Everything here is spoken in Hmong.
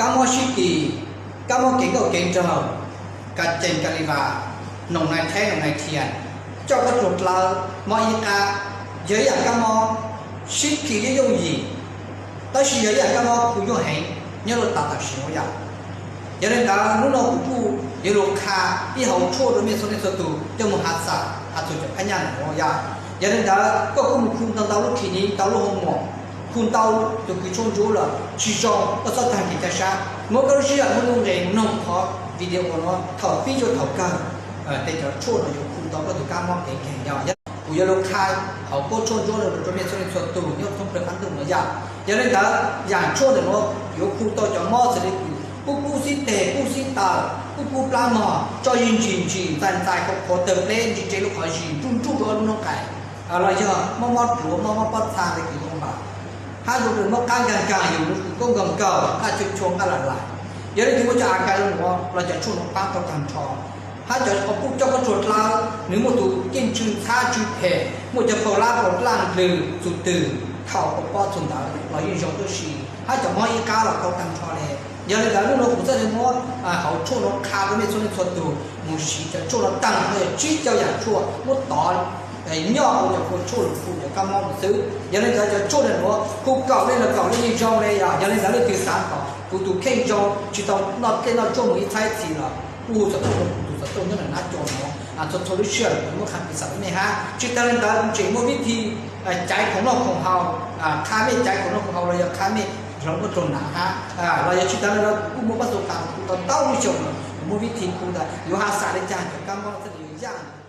Kab mob sib kis, kab mob kev nkauj kev nraug, kas cees kas li vas, noog nai theb noog nai thias, coj kab tsuag dlawb, mob ib qab, yog ib yam kab mob sib kis yooj yooj yim, tab sis yog ib yam kab mob khu yuaj heev nyob rau tam tam sim no yom. Yog li ntawd hnub no kuv kuj yuav lug qha ib hauv tshuaj rau mej txhua leej txhua tug coj mus has xam has txug cov phab nyaj nuav yom. Yog li ntawd koj kuj mus khu ntau ntau lub clinic, ntau lub hoo mom, khu ntau tug kws tshuaj ntsuab lawm tsis zoo koj txhob taag kev cai sab, muab koj lub sij hawm muab lub nqe noog qhov video nuav thaum pib rua thaum kawg, tes cov tshuaj nuav yuav khu tau koj tug kab mob kev nkeeg yog. Kuv yuav lug qha hauv kab tshuaj ntsuab nuav rau mej txhua leej txhua tug nyob thoob plawg qab ntuj nuav yom. Yog li ntawd yam tshuaj ntawm nuav yuav khu tau cov mob xws li kub kub xib teg, kub xib taw, kub kub plab mog, tso yig ntsim ntsim ntxais ntxais, qhuav qhuav tawg pleb, ntse ntse lub qhov zis, nruj nruj rua lub noob qais, los yog mob mob duav, mob mob pob txha le kws zoo npaum, hab zoo le mob qab nkaag nkaag, yus lub kub nkaug nkaug, nqaj chua chua, nqaj lam lam. Yog leej twg muaj cov a kas zoo nuav los cov tshuaj nuav paab tau tag nrho. Hab cov uas kuj coj kab tsuag dlawb, nws muaj tus keej tsw ntxhab tsw phem, muaj cov paus lab paus dlaj ndlws txug twg, thaum kws pob txug ntawd los yeej zoo tuab si. Hab cov mob ib qab los tau tag nrho le. Yog li ntawd hnub nuav kuv txhaj le muab hauv tshuaj nuav qha rau mej txhua leej txhua tug mus siv cov tshuaj nuav taag, muaj yog tsib caug yam tshuaj muab tov nyoj rau cov kua tshuaj lug khu cov kab mob nuav xwb. Yog li ntawd cov tshuaj nuav khu kaum leej los kaum leej yeej zoo le yom. Yog li ntawd leej twg xav kom kuv tus kheej zoo tsis tau noj dlej noj tshuaj mus ib txhab ib txhis los kuj hu xov tooj rau kuv tus xov tooj nyob ntawm nab cua nuav, txhua txhua lub sij hawm kuv muab qha piv xam rau mej hab. Tsis taag le ntawd ntseem muaj vib thi caiv khoom noj khoom haus, qha mej caiv khoom noj khoom haus los yog qha mej hloov muab raug nav hab, los yog tsis taag le ntawd kuv kuj muaj pab xu tas kuv tau ntau lub xyoo los kuv muaj vib thi khu tas yuav has xam le caag cov kab mob txhaj le yuav yaaj.